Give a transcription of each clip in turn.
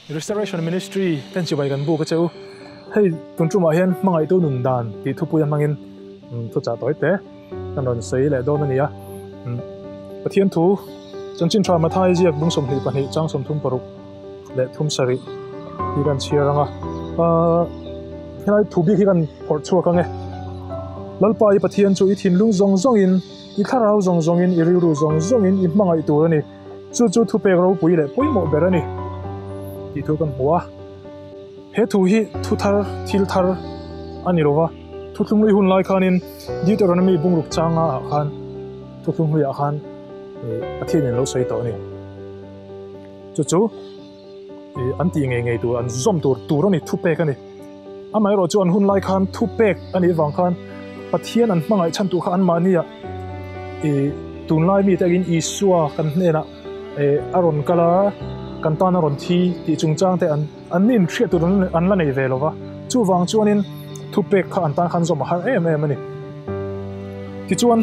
Restoration Ministry ten chibai kan buk a che u. Hei tun tumah hian hmangaihtu nun dan tih thupui a hmangin thuchah tawi te kan rawn sawi leh dawn a ni a. Pathian thu chanchin tha Mathai ziak bung 22 chang 36 leh 37 hi kan chhiar ang a. Helai thu bik hi kan phawrh chhuak ang e. Lalpa i Pathian chu i thinlung zawng zawngin, i thlarau zawng zawngin, i rilru zawng zawngin i hmangaih tur a ni. Chu chu thupek ropui leh pawimawh ber a ni tih thu kan hmu a. He thu hi thu thar, thil thar a ni lo va, thuthlung hlui hun lai khanin Deuteronomy bungruk changa ah khan thuthlung hluiah khan Pathianin lo sawi tawh a ni. Chu chu an tih ngei ngei tur, an zawm tur tur a ni, thupek a ni. Amaherawh chu an hun lai khan thupek a nih vang khan Pathian an hmangaih chhan tur kha anmahnia tunlai mite angin Isua kan hnenah a rawn kal a, kan tan a rawn thi tih chungchang te an an nin hriat tur an la nei ve lo va. Chuvang chuanin thupek kha an tan khan zawm a har em em a ni. Tichuan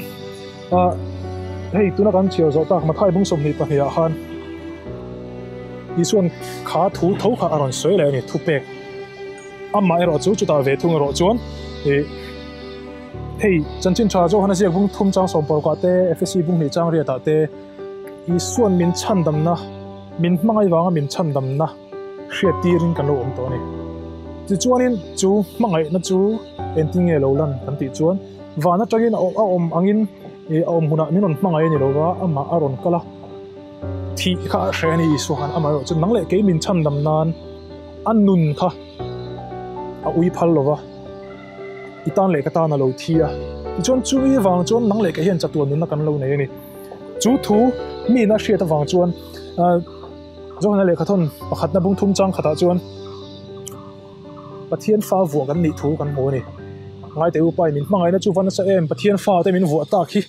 hei tuna kan chhiar zawh tak Mathai bung 22 ah khan Isuan kha thu tho kha a rawn sawi leh a ni thupek. Amah erawh chu chutah ve thung erawh chuan ih hei chanchin tha Johana ziak bung thum chang sawm parukah te Efesi bung hnih chang riatah te Isuan min chhandamna min hmangaih vanga min chhandamna hriat tirin kan lo awm tawh a ni. Tichuanin chu hmangaihna chu engtin nge lo lan kan tih chuan van atangin a awm angin ih a awm hunah min rawn hmangaih a ni lo va amah a rawn kal a thih kha a hre a ni Isua khan amah erawh chu nang leh kei min chhandam nan A nun kha a ui phal lo va, i tan leh ka tan a lo thi a. Tichuan chumi avang chuan nang leh ka hian chatuan nunna kan lo nei a ni. Chu thu miin a hriat avang chuan Johana lehkhathawn pakhatna bung thum chang khatah chuan Pathian fa vuah kan nih thu kan hmu a ni. Ngaite u pai min hmangaihna chu va nasa em, Pathian fa te min vuah tak hi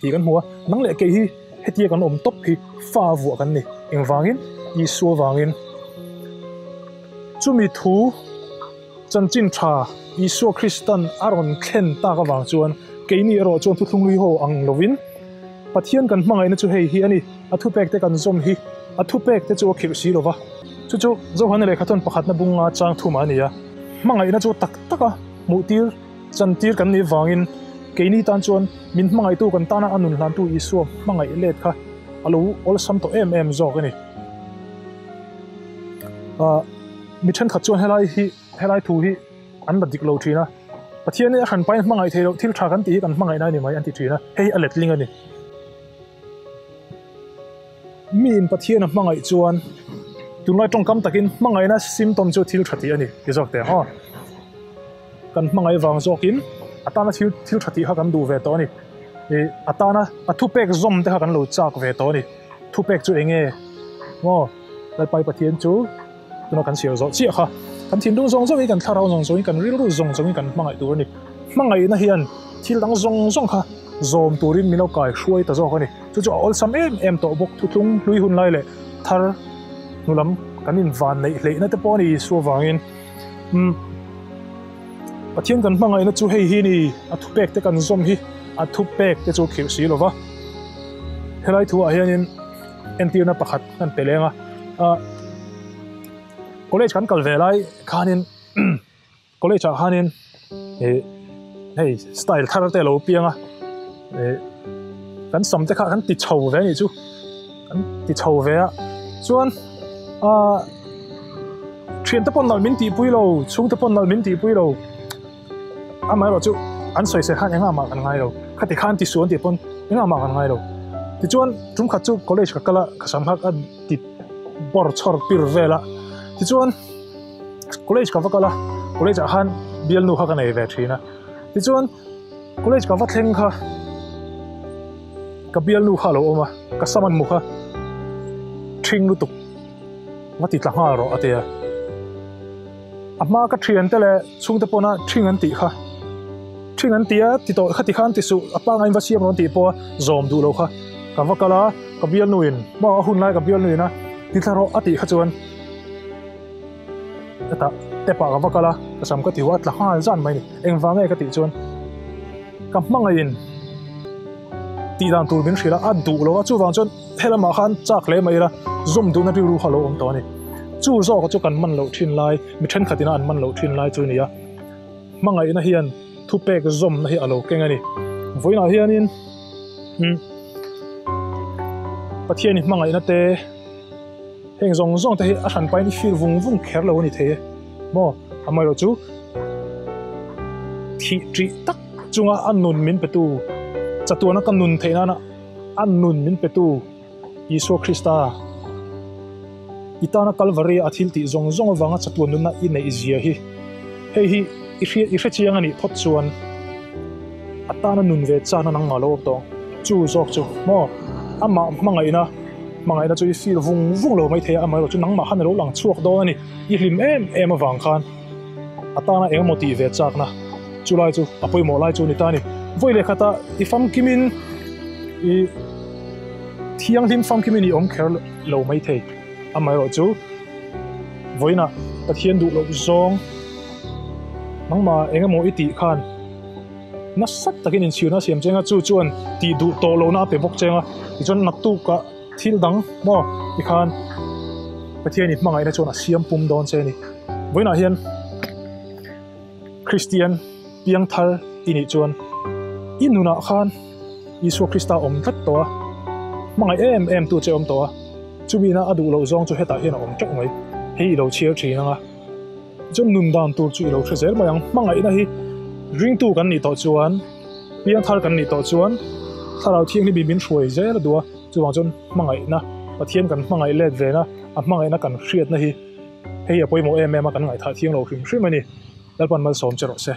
tih kan hmu a. Nang leh kei hi hetia kan awm tawp hi fa vuah kan ni. Engvangin? Isua vangin. Chumi thu chanchin tha Isua Kristan a rawn thlen tak avang chuan keini erawh chuan thuthlung lui ho ang lovin Pathian kan hmangaihna chu hei hi a ni, a thupek te kan zawm hi, a thupek te chu a khirh si lova. Chu chu Johana lehkhathawn pakhatna bunga chang thuma a ni a, hmangaihna chu tak taka hmuhtir Chantir kan nih vangin keini tan chuan min hmangaihtu kan tana a nun hlantu Isua hmangaih let kha a lo awlsam tawh em em zawk a ni. Ahh mi thenkhat chuan helai hi helai thu hi an la dik lo thin a, Pathian hi a hran pain hmangaih theih loh thil tha kan tih hi kan hmangaihna a ni mai an ti thin a, hei hi a letling a ni. Miin Pathian a hmangaih chuan tunlai tawngkam takin hmangaihna symptom chu thil tha tih a ni ti zawk teh ang aw. Kan hmangaih vang zawkin a tana thil thil tha tih kha kan duh ve tawh a ni. Ih a tana a thupek zawm te kha kan lo chak ve tawh a ni. Thupek chu eng nge maw Lalpai Pathian chu tuna kan chhiar zawh chiah kha kan thinlung zawng zawngin kan thlarau zawng zawngin kan rilru zawng zawngin kan hmangaih tur a ni. Hmangaihna hian thil dang zawng zawng kha zawm turin min lo kai hruai ta zawk a ni. Chu chu a awlsam em em tawh bawk thutlung hlui hun lai leh thar hnulam kan invan neih hleihna te pawh a ni Isua vangin. Umm Pathian kan hmangaihna chu hei hi ni a thupek te kan zawm hi a thupek te chu khirh si lova helai thu ah hianin entirna pakhat kan pe leng a ah college kan kal ve lai khanin college ah khanin ih hei style thar te alo piang a ih kan sam te kha kan ti chho ve anih chu kan ti chho ve a chuan ah Thiante pawn nalh min tihpui lo, chhungte pawn nalh min tihpui lo. Amaherawh chu an sawi sawi khan engah mah kan ngai lo. Khati khan ti suh an tih pawn engah mah kan ngai lo. Tichuan tum khat chu college ka kal a, ka sam kha ka ti bawr chhawr pir vel a. Tichuan college ka va kal a, college ah khan bialnu kha ka nei ve thin a. Tichuan college ka va thleng kha ka bialnu kha a lo awm a, ka sam an hmu kha ṭhing lutuk. Nga ti tla nghal rawh a ti a. A hma ka thiante leh chhungte pawna thing an tih kha. Thing an ti a, ti tawh kha ti khan ti suh, a pangain va siam rawn tih pawha zawm duh lo kha. Ka va kal a, ka bialnuin, maw a hun lai ka bialnuin a ti tla rawh a tih kha chuan hetah step ah ka va kal a, ka sam ka ti hu a, a tla nghal zan mai a ni. Engvang nge ka tih chuan ka hmangaihin tih dan tur min hrilh a, a duh lo a, chuvang chuan. Helamah khan chak hle mai ila, zawm duhna rilru kha a lo awm tawh a ni. Chu zawka chu kan man loh thin lai, mi thenkhatina an man loh thin lai chu a ni a. Hmangaihna hian thupek zawmna hi a lo keng a ni. Vawiinah hianin umm Pathianin hmangaihna te heng zawng zawng te hi a hran pahin i feel vung vung kher lo a ni thei e maw? Amaherawh chu thih ṭih tak chunga a nun min petu, chatuana ka nun theih nana a nun min petu Isua Krista i tana Kalvari a thil tih zawng zawng avanga chatuan nunna i neih zia hi hei hi i hria i hrechiang a nih phawt chuan a tana nun ve chana nangmah lo awm tawh ang. Chu zawk chu maw amah hmangaihna hmangaihna chu i feel vung vung lo maithei a, amaherawhchu nangmah khan a lo lang chhuak dawn a ni. I hlim em em avang khan a tana engemaw tih ve chakna chu lai chu a pawimawh lai chu a ni ta a ni. Vawi leh khatah i famkimin i thianghlim famkimin i awm kher lo maithei. Amaherawhchu vawiinah Pathian duh loh zawng nangmah engemaw i tih khan nasa takin inchhirna a siam cheng a, chu chuan tih duh tawh lohna a pe bawk cheng a, tichuan naktukah thil dang maw tikhan Pathianin hmangaihna chuan a siam pum dawn che a ni. Vawiinah hian Kristian piang thar i nih chuan i nunah khan Isua Krista awm tlat tawh a, hmangaih em em tu che awm tawh a, chumina a duh loh zawng chu hetah hian a awm teuh mai. Hei i lo chhiar thin ang a. Chuan nun dan tur chu i lo hre zel mai ang. Hmangaihna hi ringtu kan nih tawh chuan, piangthar kan nih tawh chuan Thlarau Thianghlim in min hruai zel a duh a, chuvang chuan hmangaihna, Pathian kan hmangaih let ve na, a hmangaihna kan hriatna hi hei a pawimawh em em a, kan ngaihthah thiang lo hrim hrim a ni. Lalpan malsawm che rawh se.